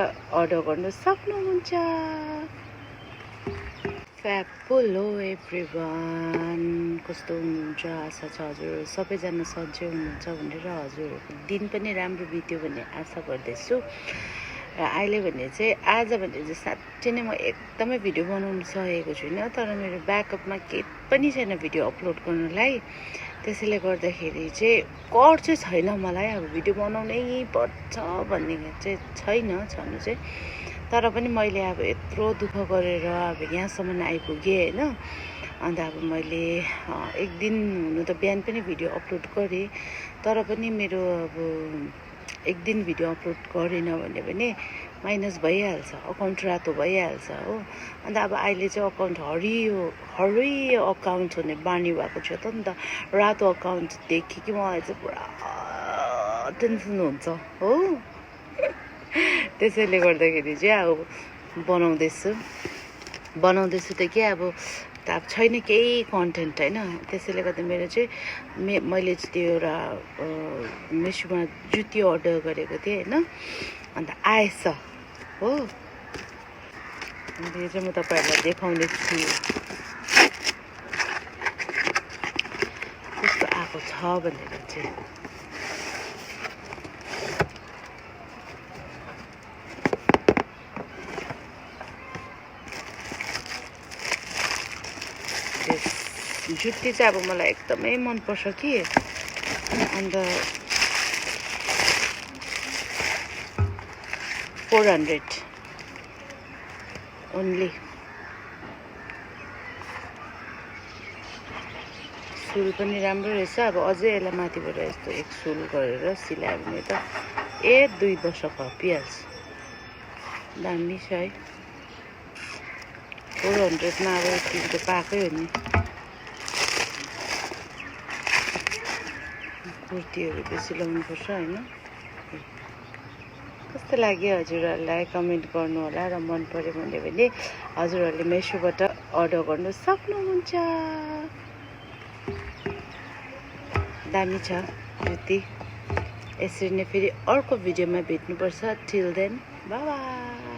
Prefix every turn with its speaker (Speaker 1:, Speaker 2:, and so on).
Speaker 1: Order गर्न सक्नुहुन्छ। फ्यापुलो everyone, कस्तो हुनुहुन्छ? आशा छ हजुर सबैजना सन्चै हुनुहुन्छ भनेर, हजुरहरूको दिन पनि राम्रो बित्यो भन्ने आशा गर्दैछु। र अहिले भने चाहिँ आज भने चाहिँ साँच्चै नै म एकदमै भिडियो बनाउनु सकेको छुइनँ, तर मेरो ब्याकअपमा केही पनि छैन भिडियो अपलोड गर्नलाई। त्यसैले गर्दाखेरि चाहिँ कर चाहिँ छैन मलाई, अब भिडियो बनाउनै पर्छ भन्ने चाहिँ छैन छनु चाहिँ। तर पनि मैले अब यत्रो दुःख गरेर अब यहाँसम्म आइपुगेँ होइन। अन्त अब मैले एक दिन हुनु त बिहान पनि भिडियो अपलोड गरेँ, तर पनि मेरो अब एक दिन भिडियो अपलोड गरेन भने पनि माइनस भइहाल्छ, अकाउन्ट रातो भइहाल्छ हो। अन्त अब अहिले चाहिँ अकाउन्ट हरियो अकाउन्ट हुने बानी भएको छ त नि त। रातो अकाउन्ट देखेँ कि मलाई चाहिँ पुरा टेन्सन हुन्छ हो। त्यसैले गर्दाखेरि चाहिँ अब बनाउँदैछु त के अब छैन केही कन्टेन्ट होइन। त्यसैले गर्दा मेरो चाहिँ मैले चाहिँ त्यो एउटा मेसोमा जुत्ती अर्डर गरेको थिएँ होइन, अन्त आएछ हो। अन्त यो चाहिँ म तपाईँहरूलाई देखाउने छु कस्तो आएको छ भनेर चाहिँ। जुत्ती चाहिँ अब मलाई एकदमै मनपर्छ कि, अन्त 400 ओन्ली। सुल पनि राम्रो रहेछ। अब अझै यसलाई माथिबाट यस्तो एक सुल गरेर सिलायो भने त 2 वर्ष खपिहाल्छ। दामी छ है। 400मा अब यति त पाएकै हो नि। कुर्तीहरू बेसी लाउनुपर्छ होइन। कस्तो लाग्यो हजुरहरूलाई कमेन्ट गर्नु होला, र मन पर्यो भने हजुरहरूले मेसोबाट अर्डर गर्न सक्नुहुन्छ। दामी छ जुत्ती। यसरी नै फेरि अर्को भिडियोमा भेट्नुपर्छ। Till then bye by.